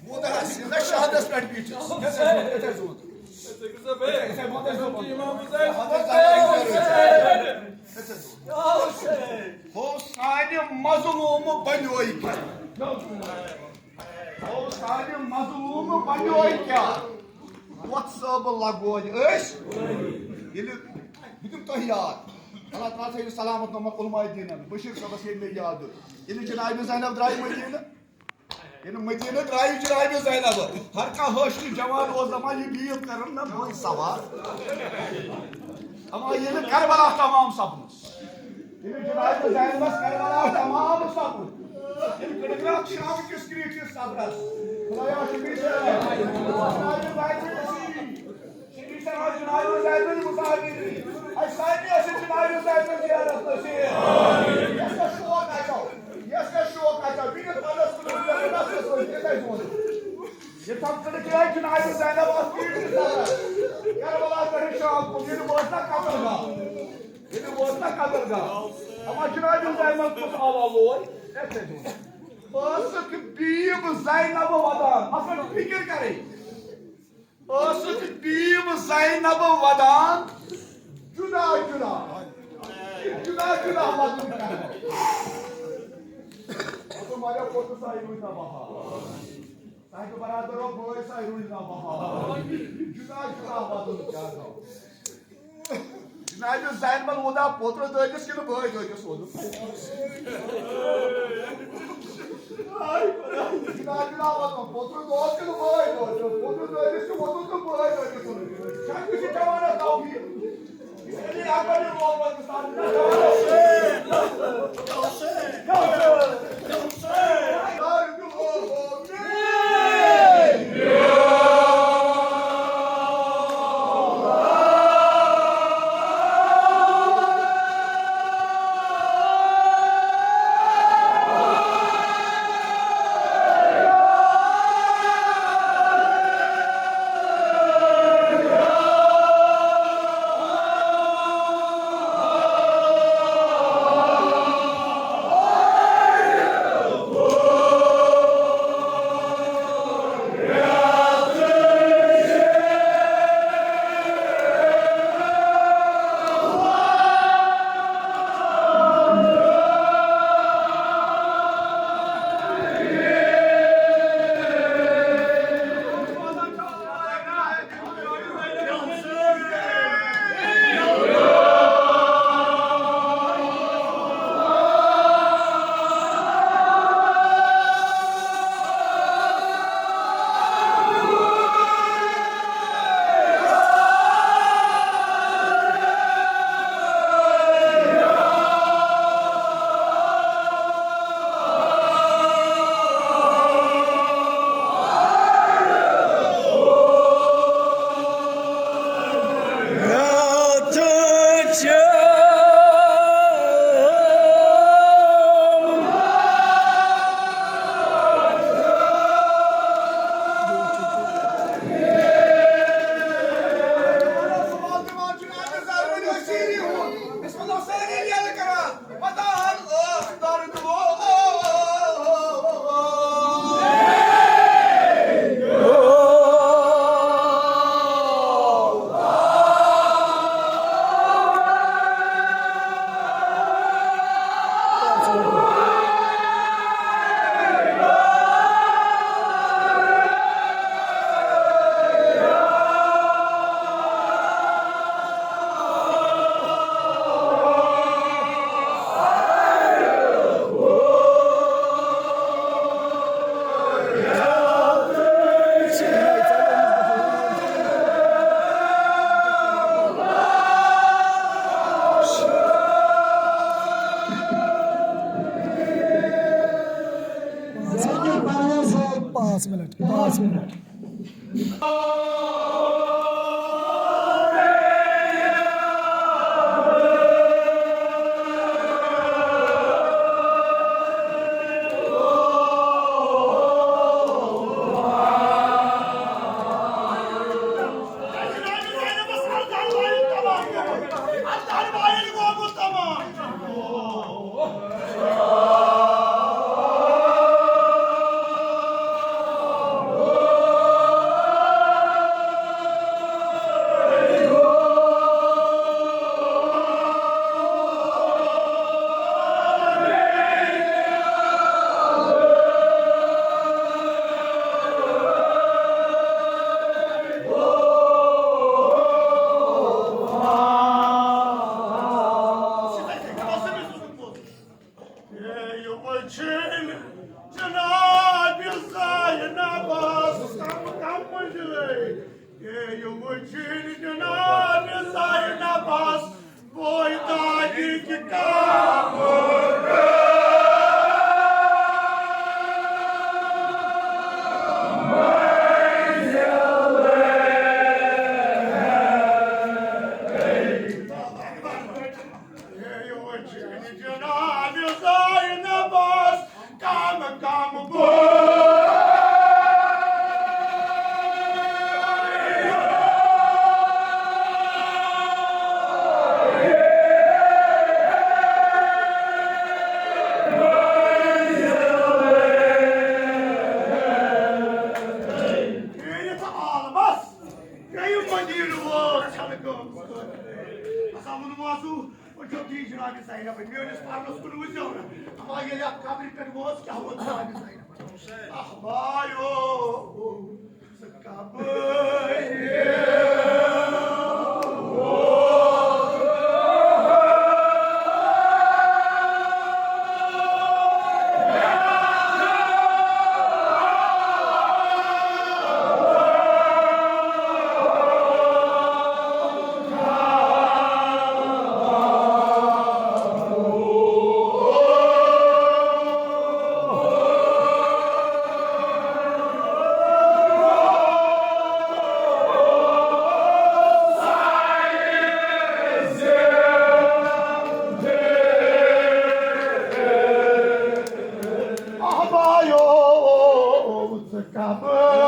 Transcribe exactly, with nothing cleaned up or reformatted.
کوٗتاہ آسہِ؟ نہ، شہادس پٮ۪ٹھ بِہِتھ چھُس۔ یِتھَے زوٗن۔ یِتھَے زوٗن۔ ہو سانہِ مظلوٗم بنیوے کیٛاہ؟ ہو سانہِ مظلوٗم بنیوے کیٛاہ؟ وۄتھ صٲبہٕ لگوے أسۍ۔ ییٚلہِ بہٕ دِمہٕ تۄہہِ یاد، اللہ تعالیٰ تھٲیِو سلامت نمبر علماء دیٖنن، بشیٖر صٲبس ییٚلہِ مےٚ یاد دیُت، ییٚلہِ جنابِ زینب درٛایہِ مدیٖنہٕ، ییٚلہِ مدیٖنہٕ درٛایہِ جنابِ زینب، ہر کانٛہہ حٲشی جوان اوس دپان، یہِ بیٖب کرن نہ بٕے سوار۔ اما ییٚلہِ کربلا تمام سپُد، ییٚلہِ جنابِ زینبس کربلا تمام سپُد، ییٚلہِ کٔڑگراتھ شام کِس کرٛیٖٹھِس صبرس، خدایا شُکریہ، جنابِ زینب، شبیر صاحب، جناب زید بن مزاحم۔ اَسہِ سارنٕے ٲسِن جناب زید بن زیارت نصیب۔ یَس یَس شوق آسیو، یَس یَس شوق آسیو، بِہِتھ پَنَس کُن وٕچھِتھ، نَفسَس سۭتۍ تہِ گژھِ وَنُن۔ یہِ تَمہِ کٔرِتھ چھِ اَسہِ جناب زینب اَتھ پیٖٹھِس تَلَس۔ کربلا پٮ۪ٹھٕ شام کُن، ییٚلہِ ووت نہ قتل گاہ۔ ییٚلہِ ووت نہ قتل گاہ۔ اَما جناب زینب کُس آلا لوے؟ یَتھ چھِ اَسہِ وَنُن۔ ٲسٕکھ بیٖب زینب وَدان۔ اَتھ پٮ۪ٹھ فِکِر کَرٕنۍ۔ ٲسٕکھ بیٖب زینب وَدان جُدا جُدا، جُدا جُدا وَدُن کران۔ مگر پوٚتُس آیہِ روٗدۍ نہ بہار۔ صاحبِ برادرو بٲے سا روٗدۍ نہ بہار۔ جُدا جُدا وَدُن کران۔ جناب زینبن ووٚن، پوترٕ دٲدِس کِنہٕ بٲے دٲدِس ووٚنُن؟ جناب، جناب ووٚنُن، پوترٕ دود کِنہٕ بٲے دٲدِس؟ پوترٕ دٲدِس تہِ ووٚنُن تہٕ بٲے دٲدِس ووٚنُن۔ شاید کُنہِ جوانس توفیق۔ اس لیے اکبر نے رول پاکستان میں پانٛژھ منٹ، پانٛژھ منٹ۔ شیٖرِتھ جناب زینبس بوے دادی کہِ کامہٕ۔ ہے، یہِ وٕچھ جناب زینبس کم کم بوے۔ میٲنِس عالمس گٔیہِ مدیٖنہٕ وٲژ چھلہٕ گٔمٕژ۔ اسا ووٚنمُت اوسُو، وٕچھِو تی جناب زینب، میٲنِس پرنس کُن وٕچھزیو نہٕ۔ اما ییٚلہِ اتھ قبرِ پٮ۪ٹھ ووت، کیٛاہ ووت جناب زینب؟ احبایو، ژٕ کپٲرۍ؟ احبایو، ژٕ کپٲرۍ؟